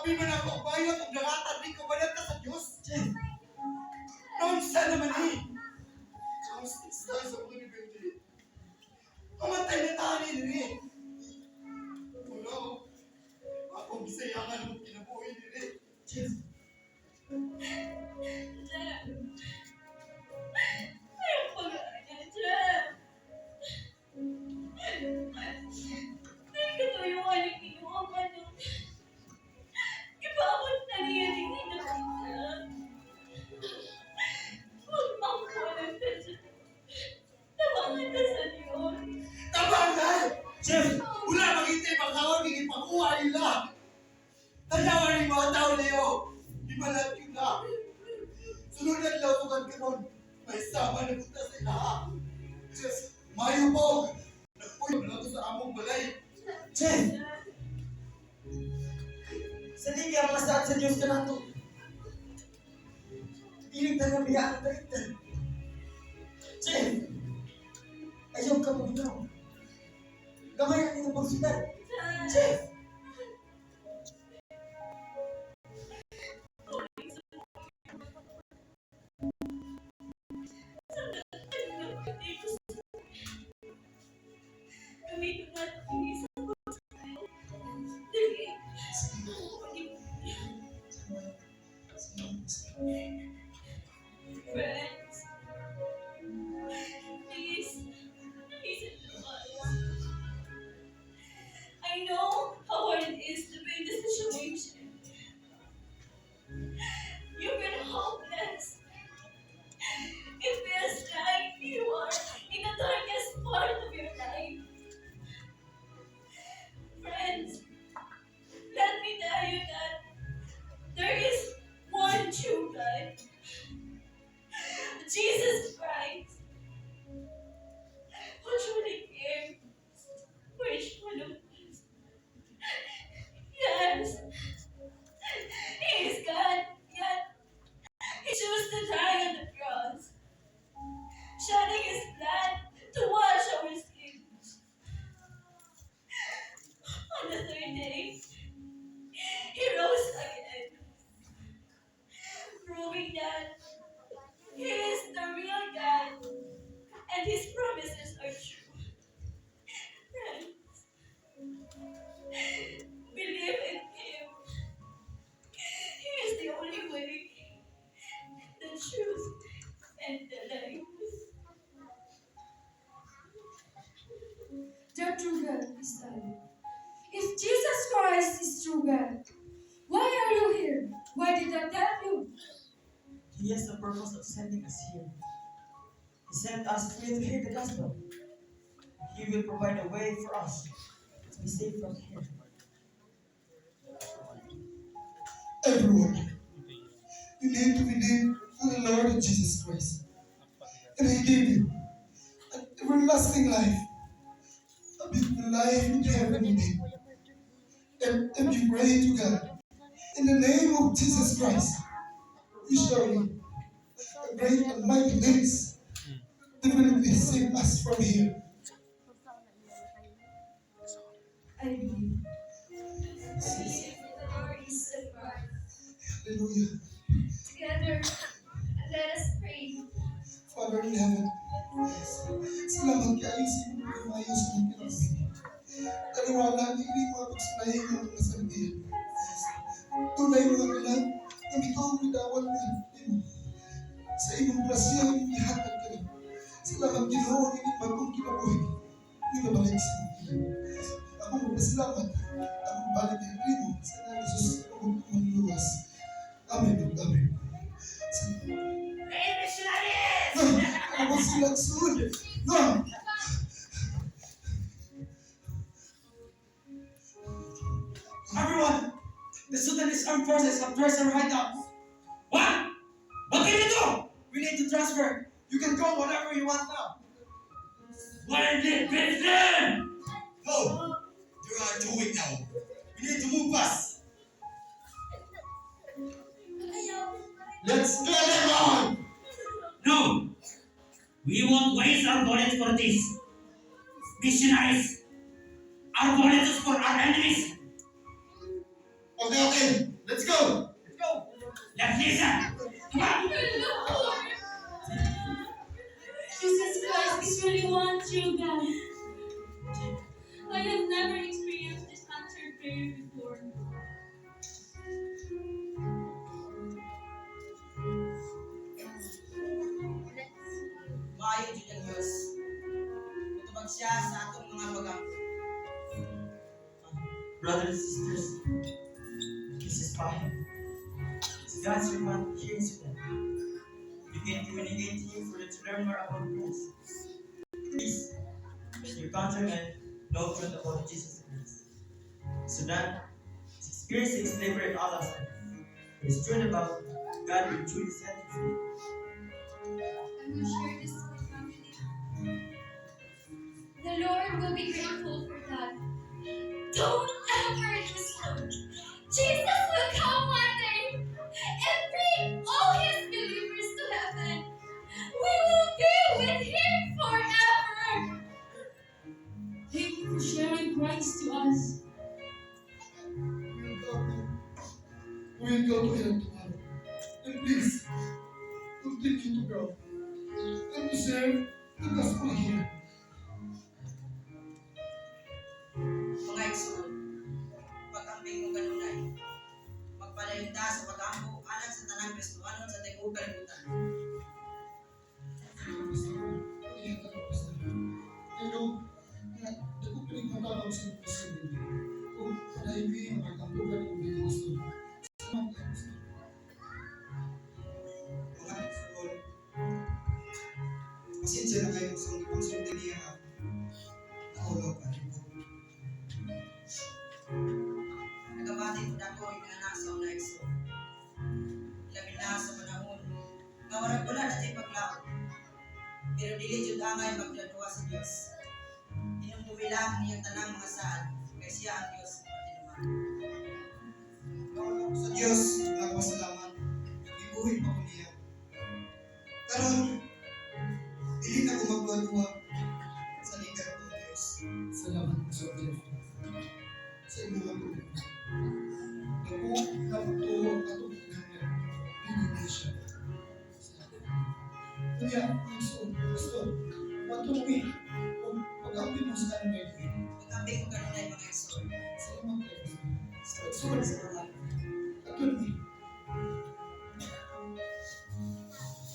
Abi man ako bayot og dangatan di ko banata sa Dios. Jeff! Naunsa naman eh. Ang sa sa mga rebelde. Mamatay na tani diri. Wala. Akong gisayangan ang kinabuhi diri. Jeff! Jeff! Ayaw pag-aanya, Jeff! Dahil katuyuan yung kinuha ka nung ipaabot na niya din nakita. Magmangkulan ka, Jeff. Tabangan ka sa Diyos. Tabangan! Jeff! Wala magintay pagkawag ipakuha nila. Tanawa ni mga tao niyo. Ibalat yun na. Sunod na nila tugan karon. May sama na punta sa ilaha. Diyos, mayo po. Nagpuyog na ako sa among balay. Jeff! Sa ligi ang masaad sa Diyos ka nato. Piling tayo biyaan ang daigtan. Jeff! Ayaw ka mabitaw. Gamay ang itong pagsundan. Jeff! Gamitin natin ang isang Dali. Friends, please, listen to us. I know how hard it is to be in this situation. You feel hopeless. It feels like you are in the darkest part of your life. Friends, let me tell you that there is one true God. Jesus Christ, who truly cares for each one of us. Yes, He is God, yet He chose to die on the cross, shedding His blood to wash our sins. On the third day, He rose again, proving that He is the real God and His promises are true. Friends, believe in Him. He is the only way, the truth, and the life. The true God is alive. If Jesus Christ is true God, why are you here? Why did I tell you? He has the purpose of sending us here. He sent us here to hear the gospel. He will provide a way for us to be saved from here. Everyone, you need to believe in the Lord Jesus Christ. And He gave you an everlasting life, a beautiful life in heaven with Him. And if you pray to God, in the name of Jesus Christ, you shall live. A great and mighty things definitely save us from here. I believe. I believe in the Lord Jesus Christ. Hallelujah. Together, let us pray. Father in heaven, salamat kaayo sa imong maayo sa among kinabuhi. Taliwala ni mga pagsulay nga mga sandiyan. Dunay mga kalag nga mituo midawat nimo. Sa imong grasya imong gihatag kami. Salamat, Ginoo, ini bagong kinabuhi nga nabalik sa imong ila. Akong magpasalamat, akong balik nimo sa ngalan ni Jesus akong manluluwas. Amen ug amen. Hey, missionaries! No, ako sila soon. No. Everyone! The Sudanese armed forces have traced our hideouts. What? What can you do? We need to transfer. You can go whenever you want now. Why did beat them? No! You are too weak now. We need to move fast. Let's get them on! No! We won't waste our bullets for this. Missionaries! Our bullets is for our enemies! Okay. Brothers and sisters, this is Fahim. He's God's servant here in Sudan. You can communicate to him for you to learn more about Christ. Please, let your countrymen know truth about Jesus Christ. Sudan is experiencing slavery in all aspects. It is truth about God will truly set you free. I will share this with my family. The Lord will be grateful for that. Don't ever lose hope. Jesus will come one day and bring all his believers to heaven. We will be with him forever. Thank you for sharing Christ to us. We will go to hell tomorrow. And please, continue to grow and to share the gospel here. Mga igsoon, pag-amping mo kanunay, magpadayon ta sa pag-ampo alang sa tanang Kristohanon sa tibuok kalibutan. Pastor, Pastor. Pero, nga, dako pinig matabang sa Pastor Bibi. Kung padayon mi, magampo ka ni Bibi Pastor. Salamat kayo, Pastor. Mga igsoon, pasensya na kayo sa ibang sulti niya ha. Naulaw pa rin ko. Nagabati po nako yung anak sa una, igsoon. Labi na sa panahon nga warag wala na tay paglaom. Pero dili jud angay magdaduha sa Dios. Hinumdumi lang ang iyang tanang mga saad kay siya ang Dios nga matinuman. Naulaw ko sa Dios, nagpasalamat. Nagibuhi pa ko niya. Karon, dili na ko magduha sa ligan ko Dios. Salamat, Pastor Jeff. Sa inyong mga problema. Dako na pagtuo ang atong kinahanglan. Indonesia. Salamat. Kunya, igsoon, Pastor, matuloy kung pag-ampin mo sa kanunay. Pag-amping mo kanunay, mga igsoon. Salamat kayo, Pastor. Igsoon, Salamat. atuloy.